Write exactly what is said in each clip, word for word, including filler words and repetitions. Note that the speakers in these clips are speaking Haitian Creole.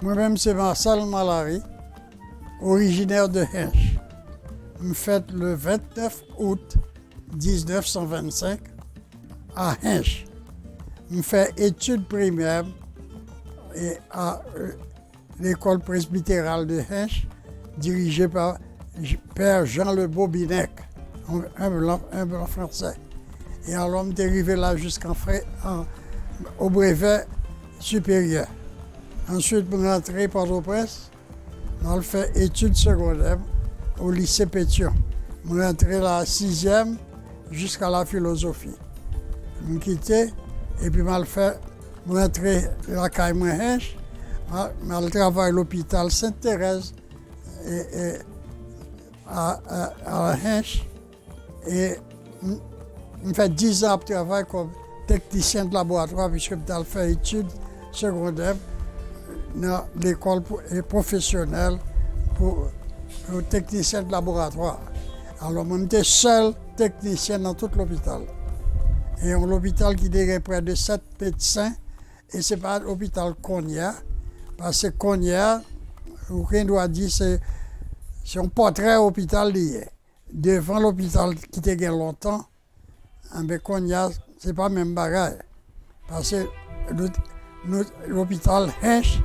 Mwen menm se Marcel Malary, orijinè de Hinche. M fèt le vennèf out diznèf san vennsenk a Hinche. M fè etid primè e a, e, lekòl presbiteral de Hinche, dirije pa J-, Pè Jean Le Bobinec, yon, yon blan, yon blan fransè. E alò, m te rive la jiskan fre-, an, o brevè siperyè. Answit, m rantre Pòtoprens, m al fè etid segondè o lise Petyon. M rantre la sizyèm jiska la filozofi. M kite, epi m al fè, m rantre lakay mwen Hinche, m al, m al travay lopital Sent Terèz, e, e, a, a, a Hinche. E m, m fè diz an ap travay kòm teknisyen de laboratwa, piske m t al fè etid segondè nan lekòl pou, e pwofesyonèl pou, pou teknisyen de laboratwa. Alò, mwen, m te sèl teknisyen nan tout lopital. E yon lopital ki te gen prè de sèt medsen, e se pa lopital kounye a, paske kounye a, ou gen dwa di se, se yon pòtrè opital li ye. Devan lopital ki te gen lontan, enben, kounye a, se pa menm bagay. Paske nou, nou, lopital Hinche,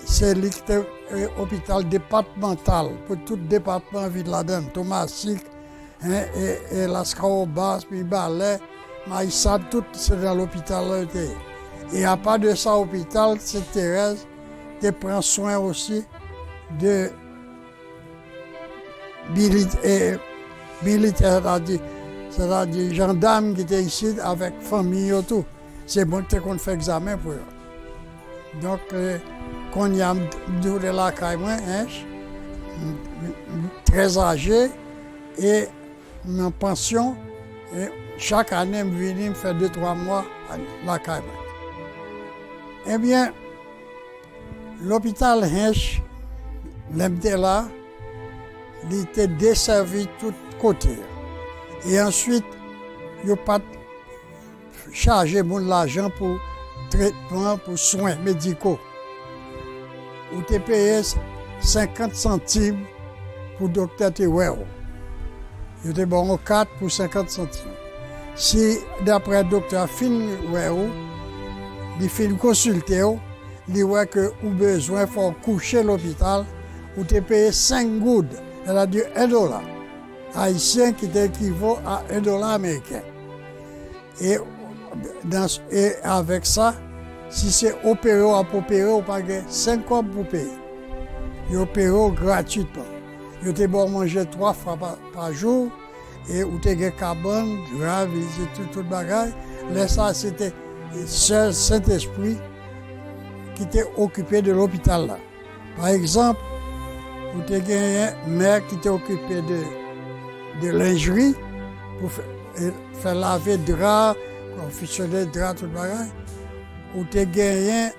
se li ki te, e, opital depatmantal pou tout depatman vin ladan l, Tomasik, en, e, e Laskawobas, Mibalè, Mayisad, tout se nan lopital la yo te ye. E apa de sa, opital Sent Terèz te pran swen osi de milit-, e, militè, sètadi, sètadi jandam ki te isit avèk fanmi yo tou. Se mwen ki te konn fè egzamen pou yo. Donk, e, kounye a, m, m tounen lakay mwen, en, m, m, m trè aje, e m nan pansyon, e chak ane, m vini, m fè de, twa mwa lakay mwen. Ebyen, lopital Hinche, lè m te la, li te desèvi tout kote. E answit, yo pa t chaje moun lajan pou tretman, pou swen mediko. Ou te peye senkant santim pou doktè te wè w. Yo te ba w yon kat pou senkant santim. Si, daprè doktè a fin wè w, li fin konsilte w, li wè ke ou bezwen fè w kouche lopital, ou te peye senk goud, sètadi en dola ayisyen, ki te ekivo a en dola ameriken. E, nan, e avèk sa, si se opere w ap opere, ou pa gen senk kòb pou peye. Yo opere w gratitman. Yo te ba w manje twa fwa pa, pa jou, e ou te gen kabann, dra, valiz, tout, tout bagay. Lè sa a, se te sèl Sentespri ki te okipe de lopital la. Pa egzanp, ou te genyen mè ki te okipe de, de lenjri, pou fè, e, fè lave dra, konfeksyone dra, tout bagay. Ou te genyen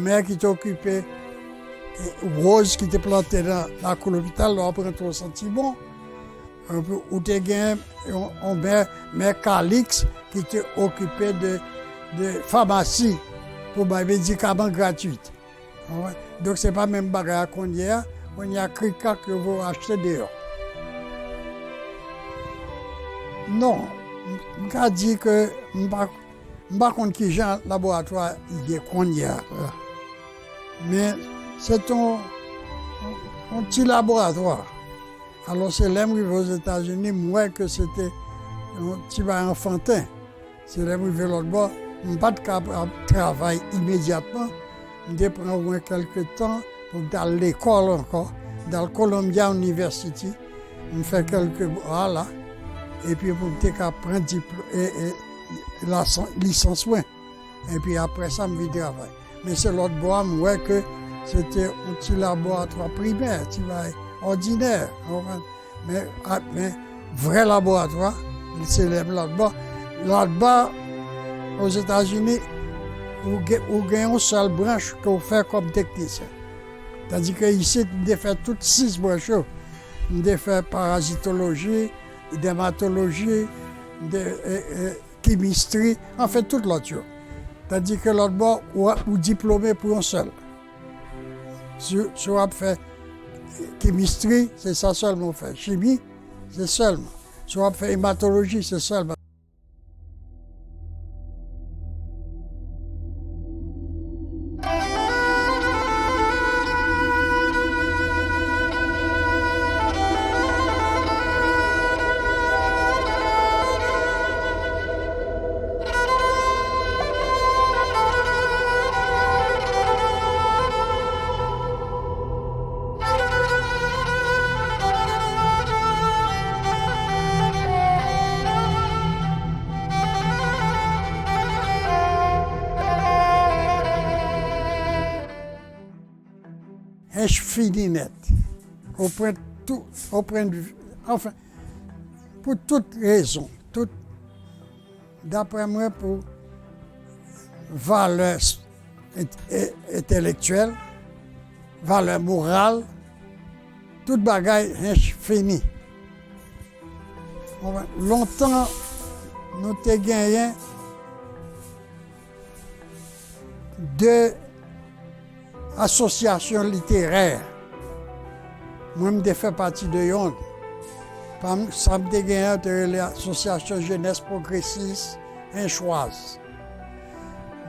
mè ki te okipe, e, woz ki te plante nan lakou lopital, lè w ap rantre w santi bon. Epi ou te genyen yon, yon mè, mè Kaliks ki te okipe de, de famasi pou bay medikaman gratwit. Ou konprann? Donk, se pa menm bagay a kounye a. Kounye a, krikrak, yo voye w achte deyò. Non, m, m ka di ke m pa, m pa konn ki jan laboratwa ye kounye a. Men, se t on, on, on ti laboratwa. Alò, se lè m rive Ozetazini, m wè ke se te yon ti bagay anfanten. Se lè m rive lòt bò, m pa t ka ap travay imedyatman. M te pran omwen kèlke tan pou m t al lekòl ankò. M t al Columbia University. M fè kèlke mwa la. Epi pou m te ka pran dipl-, e, e, lasan-, lisans mwen. Epi apre sa, m vin travay. Men se lòt bò a, m wè ke se te yon ti laboratwa primè, ti bagay òdinè, w konprann? Men, a, men vrè laboratwa, se lè lòt bò. Lòt bò, Ozetazini, ou gen, ou gen yon sèl branch ke w fè kòm teknisyen. Tandike isit, m te fè tout sis branch yo. M te fè parazitoloji, dèmatoloji, m te, e, e, kimistri, anfen, tout lòt yo. Tandike lòt bò, ou, ou diplome pou yon sèl. Si, si w ap fè kimistri, se sa sèlman w fè. Chimi, se sèlman. Si w ap fè ematoloji, se sèlman. Hench fini nèt. Opwen tou, opwen, anfen, pou tout rezon, tout, daprè mwen, pou valè s-, ent-, e-, entelektyèl, valè moral, tout bagay hench fini. Konprann? Lontan, nou te genyen de asosyasyon literè. Mwen, m te fè pati de yonn. Pa m, sa m te genyen, yo te rele Asosyasyon Jenès Pwogresis Enchwaz.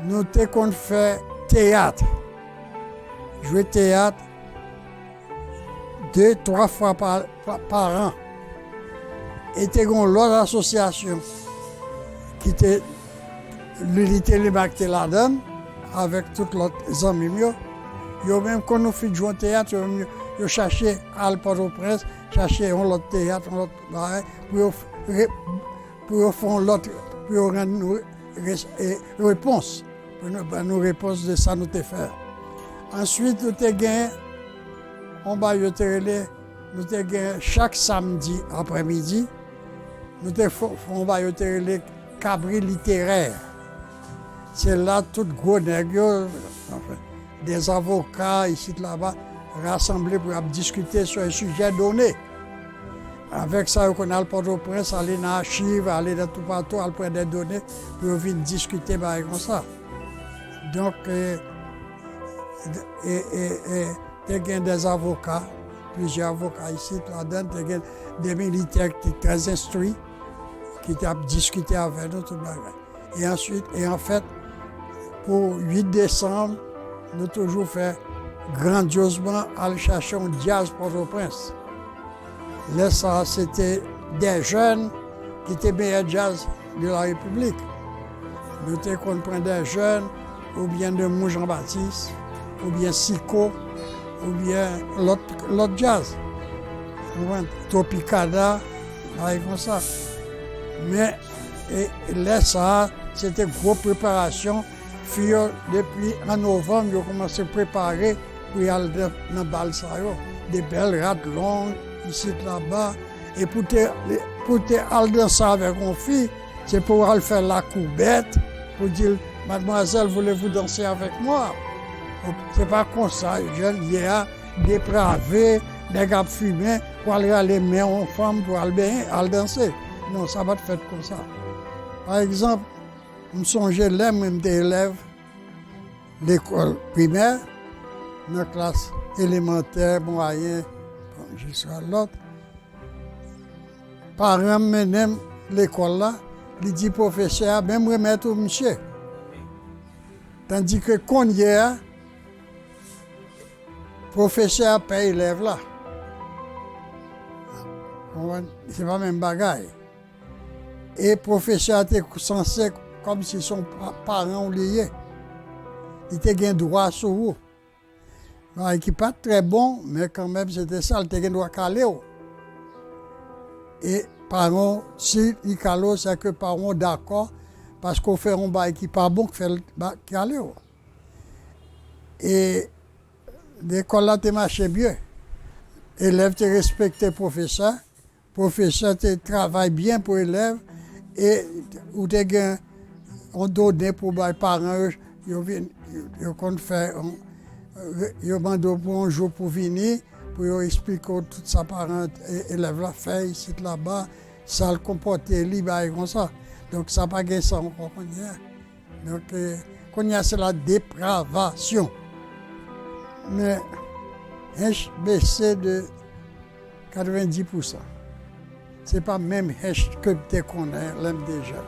Nou te konn fè teyat, jwe teyat de, twa fwa pa, pa, pa an. E te gen yon lòt asosyasyon ki te, li, li te, Limak te ladan l, avèk tout lòt zanmi m yo. Yo menm, kon nou fin jwe yon teyat, yo menm, yo, yo chache al Pòtoprens, chache yon lòt teyat, yon lòt bagay, pou yo f-, re-, pou yo fè yon lòt, pou yo rann nou res-, e, repons, pou nou ban nou repons de sa nou te fè. Answit, nou te gen yon bagay yo te rele, nou te gen chak samdi aprèmidi, nou te fè, fè yon bagay yo te rele kabri literè. Se la tout gwo nèg yo, anfen, dè avoka isit laba, rasanble pou y ap diskite sou yon sijè done. Avèk sa, yo konn al Pòtoprens, ale nan achiv, ale nan toupatou, al pran dè done pou yo vin diskite bagay konsa. Donk, e, e, e, e, te gen dè avoka, plizyè avoka isit ladan, te gen de militè ki te trè enstwi, ki t ap diskite avè nou tout bagay. E answit, e anfèt, pou uit desanm, nou toujou fè grandyozman al chache yon djaz Pòtoprens. Lè sa a, se te dè jèn ki te meyè djaz de la Repiblik. Nou te konn pran dè jèn, oubyen Nemou Jean Baptiste, oubyen Siko, oubyen lòt, lòt djaz. Ou konprann? Tropicana, bagay konsa. Men, e, lè sa a, se te gwo preparasyon. Fi yo, depi an novanm, yo kòmanse prepare pou y al nan, nan bal sa yo. De bèl rad long, isit laba. E pou te, pou te al danse avèk yon fi, se pou w al fè lakou bèt, pou di l, "Mademoiselle, voulez-vous danser avec moi?" Se pa konsa, jèn yè a, deprave, nèg ap fimen, pou al rale men yon fanm, pou al benyen, al danse. Non, sa pa t fèt konsa. Pa egzanp, m sonje lè mwen m te elèv lekòl primè, nan klas elemantè, mwayen, bon, jiska lòt. Paran m mennen m lekòl la, li di pwofesè a, "Men m remèt ou misye." Tandike kounye a, pwofesè a pè elèv la. Konprann? Se pa menm bagay. E pwofesè a te sanse kòmsi se yon pa-, paran w li ye. Li te gen dwa sou ou. Bagay ki pa t trè bon, men kanmenm se te sa, li te gen dwa kale w. E paran w, si li kale w, se ke paran w dakò, paske w fè yon bagay ki pa bon, k fè l ba-, kale w. E lekòl la te mache byen. Elèv te respekte pwofesè. Pwofesè te travay byen pou elèv. E ou te gen yon done pou bay paran yo, yo vin, yo konn fè yon, yo mande w pou yon jou pou vini, pou yo eksplike w tout sa paran e-, elèv la fè isit laba, sa l konpòte li, bagay konsa. Donk, sa pa gen sa ankò kounye a. Donk, e, kounye a, se la depravasyon. Men, Hench bese de katrevenndis pousan. Se pa menm Hench ke m te konnen lè m te jèn.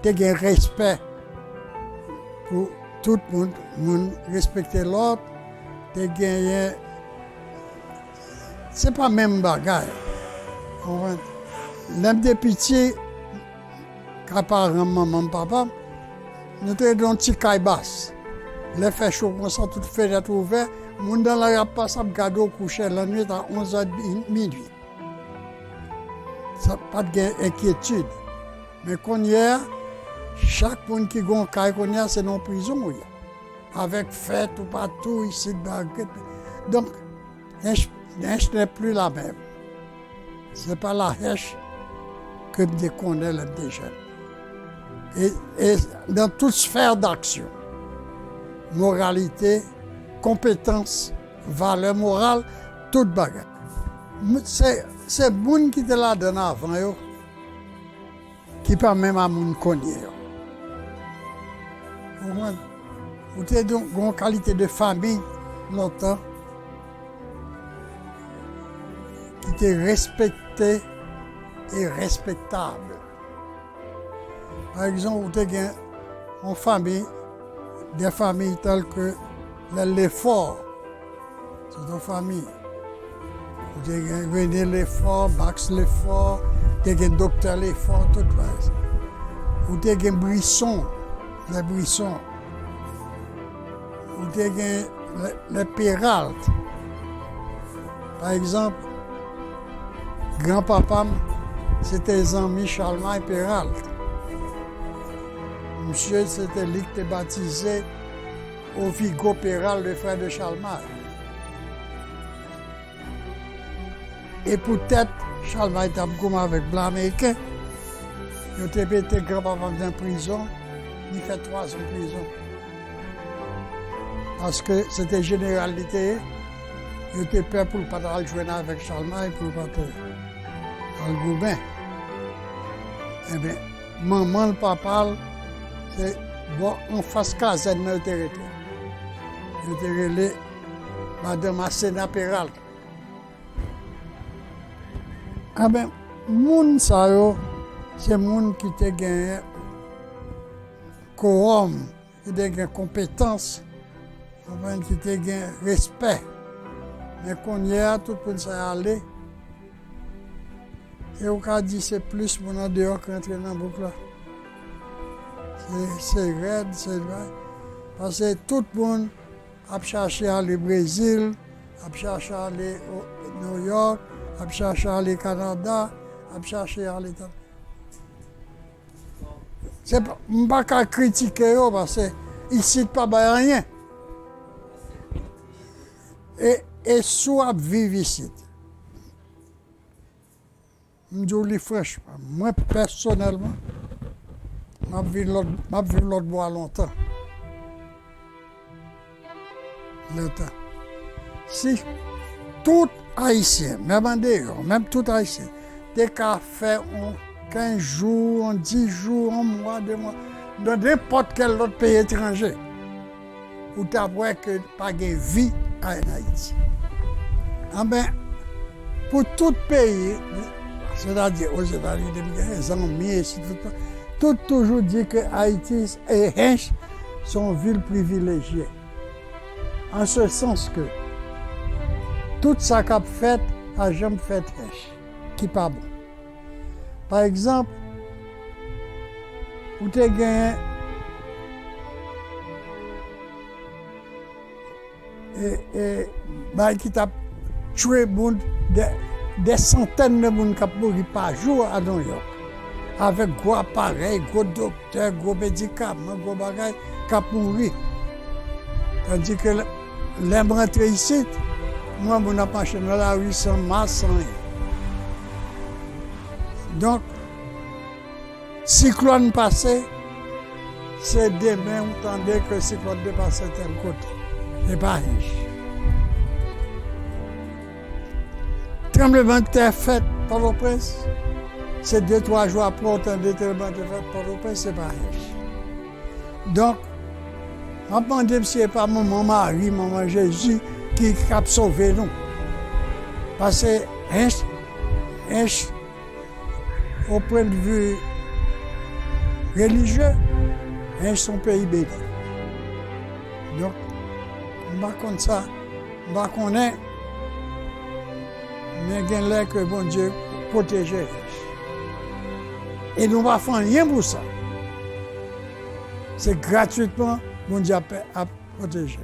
Te gen respè pou tout moun, moun respekte lòt, te genyen, se pa menm bagay. Konprann? Lè m te piti, kay paran m, manman m, papa m, nou te nan yon ti kay bas. Lè fè cho konsa, tout fenèt ouvè, moun nan lari ap pase, ap gade w kouche lannwit a onz è, minui. Sa pa t gen enkyetid. Men kounye a, chak moun ki gen yon kay kounye a, se nan yon prizon ou ye. Avèk fè toupatou, isit, bagay. Donk, Hench, Hench n'est plus la même. C'est pas la Hench ke m te konnen lè m te jèn. E, e dans toute sphère d'action, moralité, compétence, valè moral, tout bagay. M-, se, se moun ki te ladan avan yo, ki pa menm a moun kounye yo. Ou konprann? Ou te gen yon kalite de fanmi lontan ki te respekte e respektab. Pa egzanp, ou te gen yon fanmi, de fanmi tèl ke lè Lefò, se yon fanmi. Ou te gen Rene Lefò, Max Lefò, te gen Doktè Lefò, tout bagay sa. Ou te gen Brison, lè Brison. Ou te gen lè, lè Peralt. Pa egzanp, granpapa m, se te zanmi Chalmay Peralt. Misye, se te li ki te batize Ovigo Peralt, le frè de Chalmay. E poutèt Chalmay t ap goumen avèk blan ameriken, yo te mete granpapa m nan prizon, li fè twa zan prizon. Paske se te jeneral li te ye, yo te pè pou l pa t al jwenn avèk Chalmay, pou l pa t al goumen. Ebyen, manman l, papa l, se bò anfas kazèn nan yo te rete. Yo te rele madanm Asena Peralt. Anben, moun sa yo, se moun ki te genyen kowòm, ki te gen konpetans, konprann, ki te gen respè. Men kounye a, tout moun sa yo ale, e ou ka di se plis moun andeyò ki rantre nan bouk la. Se, se rèd, se, paske tout moun ap chache ale Brezil, ap chache ale o-, New York, ap chache ale Kanada, ap chache ale tan-, se pa, m pa ka kritike yo, paske isit pa bay anyen. E, e si w ap viv isit, m di w li franchman, mwen pèsonèlman, m ap viv lòt, m ap viv lòt bò a lontan. Lontan. Si tout Ayisyen, menm andeyò, menm tout Ayisyen, te ka fè yon kenz jou, yon dis jou, yon mwa, de mwa, nan nenpòt kèl lòt peyi etranje, ou t ap wè ke pa gen vi ann Ayiti. Anben, pou tout peyi, sètadi Ozetazini, m gen zanmi, ensi de suite, tout toujou di ke Ayiti e Hench se yon vil privilejye. An se sans ke tout sa k ap fèt pa janm fèt Hench, ki pa bon. Pa egzanp, ou te gen, e, e, bagay ki t ap tchwe moun, dè, dè santèn de moun k ap mouri pa jou a Nouyòk, avèk gwo aparèy, gwo doktè, gwo medikaman, gwo bagay, k ap mouri. Tandike lè, lè m rantre isit, m wè moun ap mache nan lari san mas, san anyen. Donk, siklòn pase, se demen ou tande ke siklòn te pase tèl kote. Se pa Hench. Tranblemanntè fèt Pòtoprens, se de, twa jou apre ou tande tranblemanntè fèt Pòtoprens, se pa Hench. Donk, m ap mande m si se pa Manman Mari, Manman Jezi, ki k ap sove nou. Paske Ench, Ench, o pwennvi relijye, Ench se yon peyi beni. Donk, m pa konn sa, m pa konnen, men gen lè ke Bondye pwoteje Ench. E nou pa fè anyen pou sa. Se gratwitman Bondye ap, ap pwoteje.